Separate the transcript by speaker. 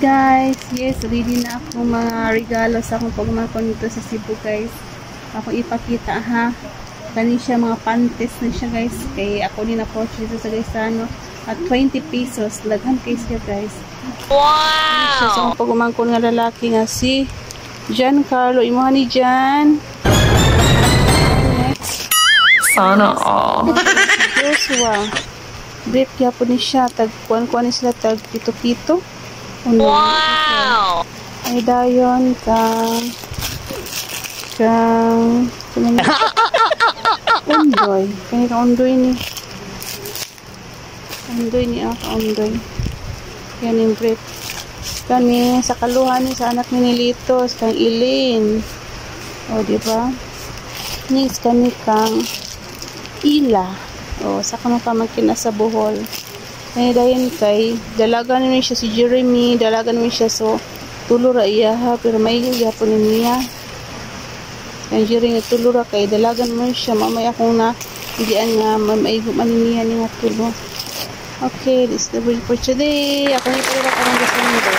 Speaker 1: Guys! Yes, ready na akong mga regalo sa akong pagmangkon dito sa Cebu, guys. Ako ipakita ha. Kani siya, mga panties na siya, guys. Kay ako ni na purchase dito sa Gaisano at 20 pesos. Daghan kay siya, guys. Wow! Siya sa akong pagumangkon nga lalaki nga si Giancarlo. Imuha ni Jan. Next.
Speaker 2: Sana all.
Speaker 1: Joshua. Brief gyapon ni siya. Tag kuan-kuan ni sila, tag pito-pito. Ano?
Speaker 2: Wow!
Speaker 1: Ay, dayon kang kang Undoy. Kani kang Undoy ni. Undoy ni, ah, kang Undoy. Yan yung brief. Kani sa kaluhan ni sa anak ni Nilitos, kang Ilin. O, di ba? Next, kani kang Ila. O, sa kanang pamangkin na sa Bohol. Ay, dayon kay dalaga naman siya si Jeremy, dalaga naman siya, so tulo ra iya ha, pero may gyapon ni niya. Kay Jeremy tulo ra kay dalaga naman siya, mamaya akong na diyan nga maigo man niya ni nga tulo. Okay, this is the video for today. Ako ni pala karong December.